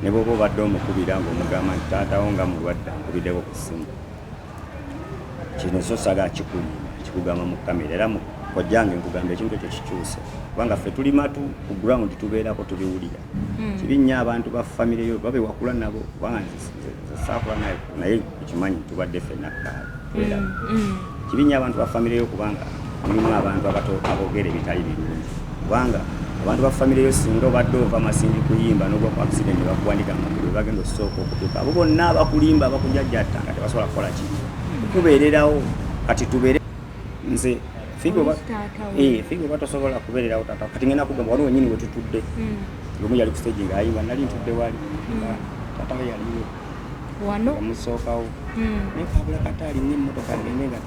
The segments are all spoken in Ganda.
Ne bwoba obadde omukubira ng'omugamba nti taatawo nga mulwadde, ankubiddeko ku ssimu, kino so saagala kikulimba, kikugamba mu kamera. Era kojjange nkugamba, ekintu ekyo kikyuse, kubanga ffe tuli matu ku ground, tubeerako tubiwulira. Kibi nnyo abantu ba famire yo babe wakula nabo, kubanga nze saakula naye, naye okimanyi tubadde ffenna kaali tubeerako. Kibi nnyo abantu ba famire yo, kubanga mulimu abantu abato aboogera ebitali birungi, kubanga abantu ba famire yo singa obadde ova Masindi kuyimba n'ogwa ku accident ne bakuwandika amagulu, bagenda osooka okutuuka abo bonna abakulimba, abakujajjatta nga tebasobola kukola kibi kubeererawo. Kati tubeere nze Figo Oli taata we. Eh, Figo oba tosobola kubeererawo taata. Kati ngenda kugamba, waliwo wenyini wetutudde, lumu yali ku stage ng'ayimba, nali ntudde wali nga taata we yaliwo. Wano? Yamusookawo. Naye kabula kata alinye emmotoka agende nga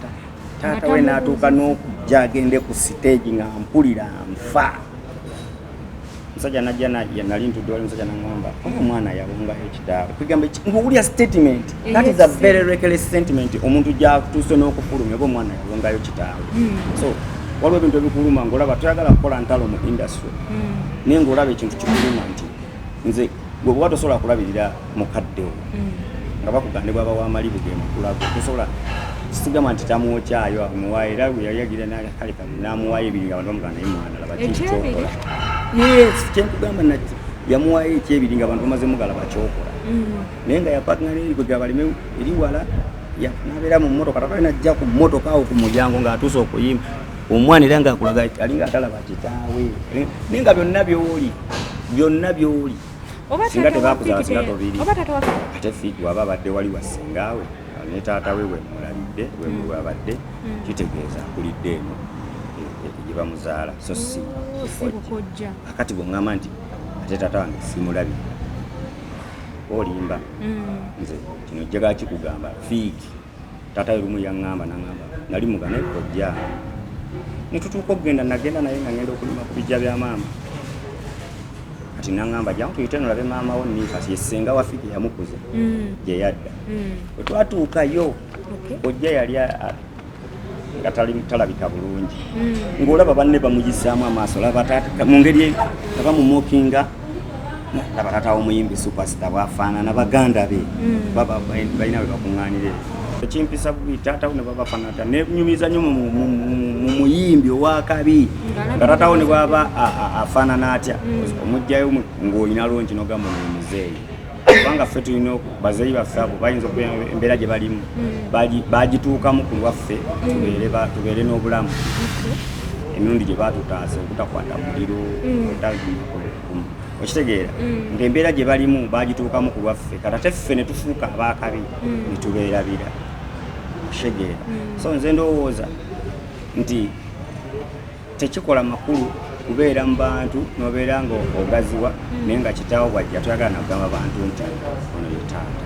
taata we n'atuuka n'okujja agende ku stage, nga mpulira nfa. Musajja najja nali ntudde wali, musajja naŋŋamba oba omwana yawongayo kitaawe. Kugamba ng'owulira statement, that is a very reckless sentiment, omuntu gyatuuse n'okufulumya oba omwana yawongayo kitaawe. So waliwo ebintu ebikuluma ng'olaba toyagala kukola ntalo mu industry, naye ng'olaba ekintu kikuluma nti nze gwe bw'oba tosobola kulabirira mukadde wo nga bakugande bwaba wamalibu ge makulago, tosobola sigamba nti tamwokyayo, amuwayo. Era bwe yali agira kale kale n'amuwayo ebiri nga abantu bamugamba, naye mwana laba kintu Ekyebiri? kyokola. Yes, kyenkugamba naki, yamuwayo ekyebiri nga abantu bamaze mugalaba kyokola, naye nga yapakinga neri kwegaba baleme eri wala, nabeera mu mmotoka, tata najja ku mmotoka awo ku mulyango ng'atuuse okuyimba omwana, era ng'akulaga alinga atalaba kitaawe, naye nga byonna byoli, byonna byoli. Oba Singa taata wa tebakuzaala, Fiki singa tobiri. Oba taata wa Fiki? Ate Fiki waba abadde wali wa sengaawe ne taata we wemulabidde webabadde, kitegeeza akulidde eno gye bamuzaala, so si Oh, si bukojja. Akati bweŋŋamba nti ate taata wange simulabirira, olimba. Nze kino njagala kikugamba, Fiiki taata we lumu yaŋŋamba, naŋŋamba nali mugana kojja netutuuka okugenda, nagenda naye nga ngenda okulima ku bijja bya maama. Kati naŋŋamba, jangu tuyite nolabe maama wo Nifas, ye ssenga wa Fiiki yamukuza, gye yadda. Bwe twatuukayo, kojja yali nga talabika bulungi, ng'olaba banne bamuyisaamu amaaso, laba taata mu ngeri nga bamumokinga, laba taata w'omuyimbi superstar bwafaanana, baganda be baba balina we bakuŋŋaanira. Ekimpisa bubi, taatawo ne babafaanana, nenyumiza nnyo mu muyimbi owakabi nga taatawo ne bwaba afaanana atya, omugjayo ng'olina lonki n'ogamba ono ye muzeeyi, kubanga ffe tulina bazeeyi baffe abo bayinza okubeera embeera gye balimu bagituukamu ku lwaffe, tubeere n'obulamu. Emirundi gye batutaasa obutakwata muliro, okitegeera ng'embeera gye balimu bagituukamu ku lwaffe. Kati ate ffe ne tufuuka abakabi ne tubeerabira, okitegeera? So nze ndowooza nti tekikola makulu kubeera mu bantu nobeera nga ogaziwa, naye nga kitaawo bwajja toyagala nagamba bantu nti ono ye taata.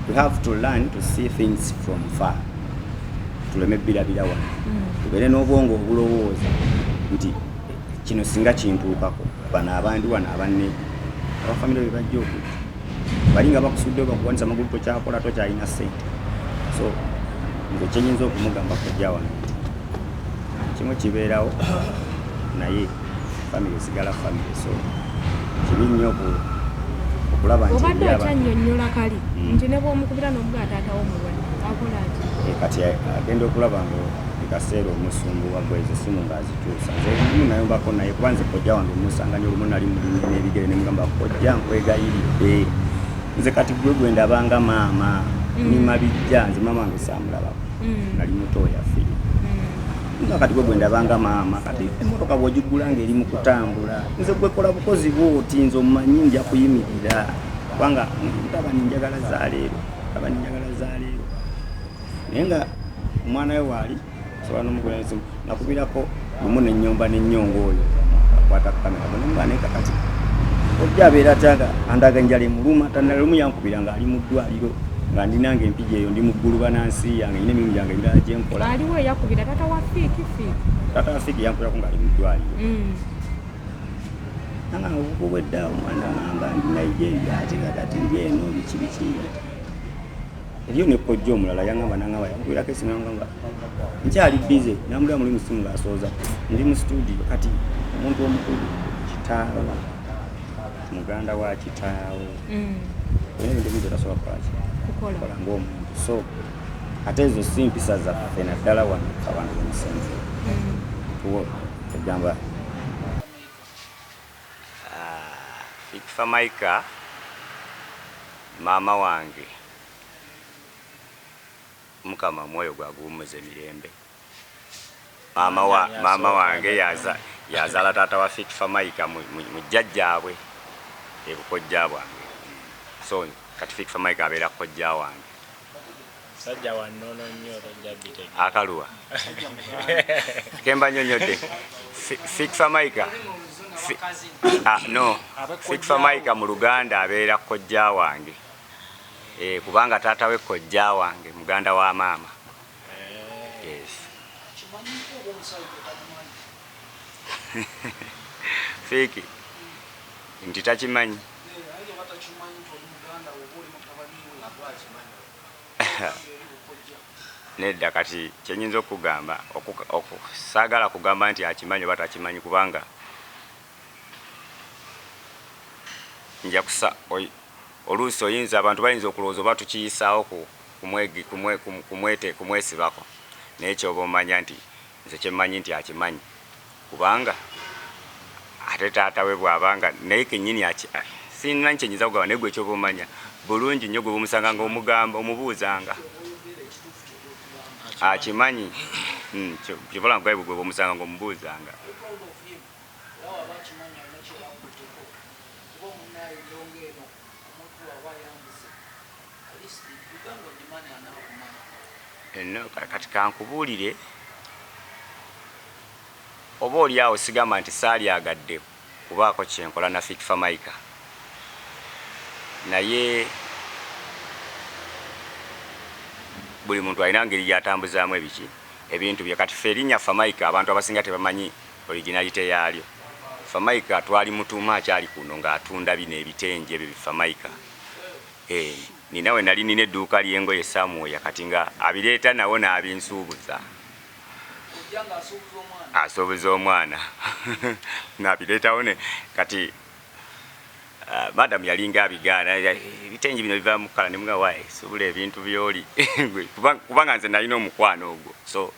We have to learn to see things from far, tuleme birabira wano, tubeere n'obwongo obulowooza nti kino singa kintuukako, bano abandi wano abanne abafamire be bajja okujja bali nga bakusuddeyo, bakuwanisa amagulu, tokyakola, tokyalina ssente. So nze kyenyinza okumugamba kojja wange nti kimu kibeerawo, naye famire esigala famire. So kibi nnyo okulaba nti Obadde eri okyannyonnyola kali nti ne bw'omukubira n'omugaa taata wo mulwadde, akola ati? Eh, kati agenda okulaba nga ekaseera omusumbu wagweza essimu ng'azituusa. Nze lumu nayombako naye, kuba nze kojja wange musanga nnyo. Olumu nali mulinye n'ebigere ne mugamba, kojja nkwegayiridde, nze kati gwe gwe ndabanga maama nima bijja, nze maama wange saamulabako, nali muto yafiire, nga kati gwe gwe ndabanga maama. Kati emmotoka bw'ogigula ng'eri mu kutambula, nze gwekola bukozi bwoti, nze omumanyi nja kuyimirira, kubanga mutabani njagala zaleero, mutabani njagala zaleero. Naye nga omwana we waali sobola nomugula esimu, nakubirako lumu nenyomba nenyonga oyo akwata kamera nemugaa, naye kakati ojja abeera atya nga andaga enjala emuluma? Lumu yankubira nga ali mu ddwaliro, nga ndinanga empija eyo, ndi mu ggulu banansi yange, nyina emirimu gyange emirala gyenkola. Aliwo eyakubira taata wa Fiiki Fiiki? Taata wa Fiiki yankubirako nga ali mu ddwaliro. Nanga nga obwedda omwana ngamba ndi Nigeria, ate kakati ndi eno, biki biki. Eriyo ne kojja omulala yaŋŋamba, naŋŋamba yankubirako esimu, naŋŋamba nkyali busy, namulira muli mu simu ng'asooza ndi mu studio. Kati omuntu omukulu kitaawe Muganda wa kitaawe. Olina ebintu ebingi otasobola kukolaki, kukola ng'omuntu. So ate ezo si mpisa zaffe, naddala wano abantu bemusenze tuwo egamba. Fik Fameica maama wange, Mukama omwoyo gwaguwummuza emirembe. Maama wange yazaala taata wa Fik Fameica mu jjajjaabwe, ebukojja bwange. So kati Fik Fameica abeera kojja wange. Sajja wa nnono nnyo, tojja bitegeera. Akaluwa kemba nyonyodde. Fik Fameica, no, Fik Fameica mu Luganda abeera kojja wange, kubanga taata we kojja wange, muganda wa maama. Yes. Fiki nti takimanyi. Nedda, kati kyenyinza okugamba, saagala kugamba nti akimanyi oba takimanyi, kubanga nja kusa oluusi oyinza, abantu bayinza okulowooza oba tukiyisaawo kumwesibako. Naye kyoba omanya nti nze kyemmanyi nti akimanyi, kubanga ate taata we bw'abanga naye kennyini simanyi kyenyinza kugamba. Naye gwe kyoba omanya bulungi nnyo, gwe bwomusanga nga omugamba, omubuuzanga, akimanyi. Kyobola nkugaye, gwe bwomusanga nga omubuuzanga. Proud of him. Era waba akimanyi, alina kyeyakutteko, kuba omunaye endongo eno omuntu waba ayambuze, at least Uganda ogimanya, anaakumanya. Eno kati kankubuulire, oba oli awo sigamba nti saalyagadde kubaako kyenkola na Fik Fameica, naye buli muntu alina ngeri gyatambuzaamu ebiki ebintu bye. Kati ffe erinnya Fameica abantu abasinga tebamanyi originality yaalyo. Fameica twali mutuuma akyali kuno ng'atunda bino ebitengi ebyo bifamaika. Nina we nali nina edduuka ly'engoye Samwoya, kati nga abireeta nawo n'abinsuubuza. Ojja ng'asuubuza omwana. Asuubuza omwana n'abireetawo ne kati madamu yalinga abigaana, ebitengi bino biva mu kala nemuga wayi subula ebintu byoli. Kubanga nze nalina omukwano ogwo. So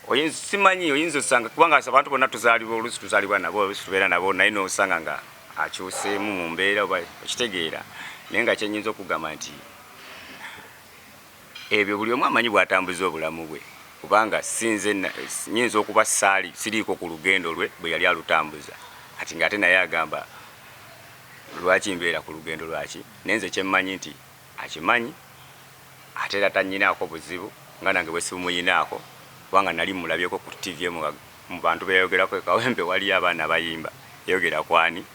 oyinza, simanyi, oyinza osanga kubanga abantu bonna tuzaalibwa, oluusi tuzaalibwa nabo, oluusi tubeera nabo, naye n'osanga nga akyuseemu mu mbeera oba okitegeera. Naye nga kyenyinza okugamba nti ebyo buli omu amanyi bw'atambuza obulamu bwe, kubanga sinze nyinza okuba saali siriiko ku lugendo lwe bwe yali alutambuza, kati ng'ate naye agamba lwaki mbeera ku lugendo lwaki. Naye nze kyemmanyi nti akimanyi, ate era tanyinaako buzibu nga nange bwe sibumuyinaako, kubanga nali mulabyeko ku TV emu nga mu bantu beyayogerako e Kawempe waliyo abaana bayimba, yayogera kwani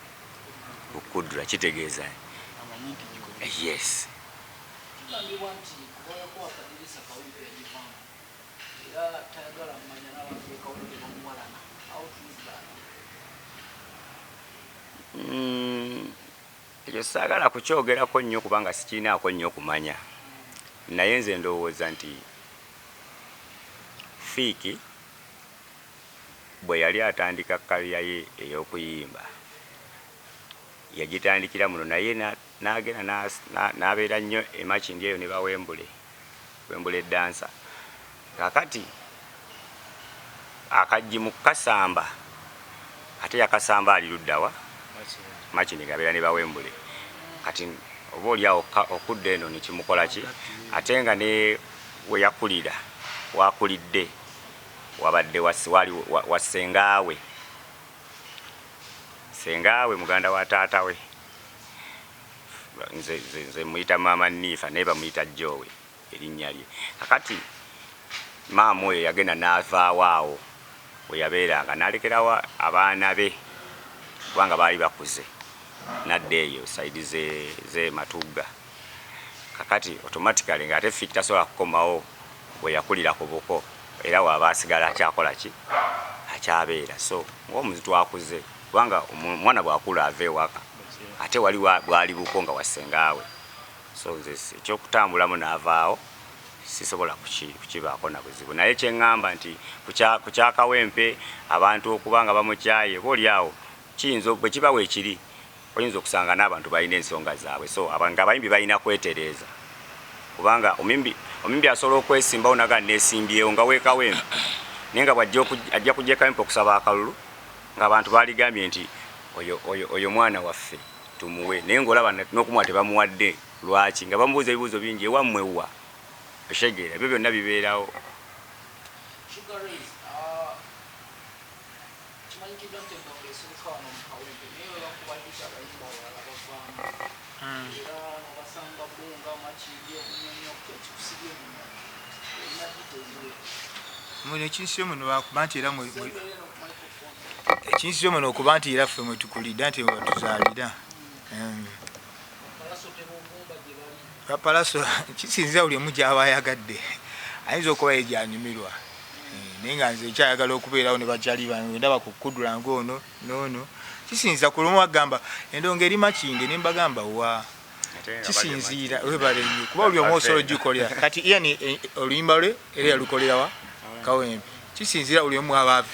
Kudra, kitegeeza amanyi nti gikola. Yes. Kigambibwa nti kuba yakuwa akadirisa, Kawempe yagivaamu, era tayagala mmanya n'abantu b'e Kawempe bamuwalana. How true is that? Ekyo saagala kukyogerako nnyo kubanga sikirinaako nnyo kumanya, naye nze ndowooza nti Fiiki bwe yali atandika career ye ey'okuyimba yagitandikira muno, naye n'agenda n'abeera nnyo emakindi eyo ne bawembule wembule eddansa. Kakati akaggi mu kasamba, ate yakasamba ali luddawa? Makindi, ngabeera ne bawembule. Kati oba oli awo okudda eno nekimukola ki, ate nga ne we yakulira, wakulidde wabadde wali wa sengaawe, sengaawe muganda wa taata we. Nze muyita maama Niifa, naye bamuyita Jowe erinnya lye. Kakati maama oyo yagenda n'avaawo awo we yabeeranga, n'alekerawo abaana be kubanga baali bakuze, nadda eyo side ze Matugga. Kakati automatically ng'ate Fik tasobola kukomawo we yakulira ku buko, era waaba asigala akyakola ki, akyabeera. So ng'omuntu akuze, kubanga omwana bw'akula ava ewaka, ate wali bwali buko nga wasengaawe. So nze ekyokutambulamu n'avaawo sisobola kukibaako na buzibu. Naye kyeŋŋamba nti ku kyakawempe abantu okuba nga bamukyaye, oba oli awo kiyinza bwe kiba weekiri. Oyinza okusanga n'abantu balina ensonga zaabwe, so nga abayimbi balina kwetereeza, kubanga omuyimbi asobola okwesimbawo naga nesimbyewo nga weekawempe, naye nga bwajja ajja kujja Kawempe okusaba akalulu, ng'abantu baaligambye nti oyo mwana waffe tumuwe, naye ng'olaba n'okumuwa tebamuwadde. Lwaki? Nga bamubuuza ebibuuzo bingi, ewammwe wa, oshegeera, ebyo byonna bibeerawo. Sugar Rays, ah, kimanyikiddwa nti endongo esibuka wano mu Kawempe, naye webakubadde abayimba abalala bavaamu era nobasanga Bunga, Makindye, Munyonyo, ekikusibye muno olina details? Muno ekinsibye muno lwakuba nti era Sembeera eno ku microphone. Ekinsibye muno okuba nti era ffe mwetukulidde nti wetuzaalira. Palaso tebugumba gye bali. Bapalaso kisinzira buli omu gy'aba ayagadde, ayinza okuba ye gyanyumirwa. Naye nga nze nkyayagala okubeerawo ne bakyali bange, ndaba ku kudula ng'ono n'ono, kisinziira ku lumu agamba endongo eri Makindye, ne mbagamba wa. Kisinziira, webale nnyo, kuba buli omu osobola ogikolera. Kati Ian, oluyimba lwe era yalukolera wa? Kawempe. Kisinziira buli omu aba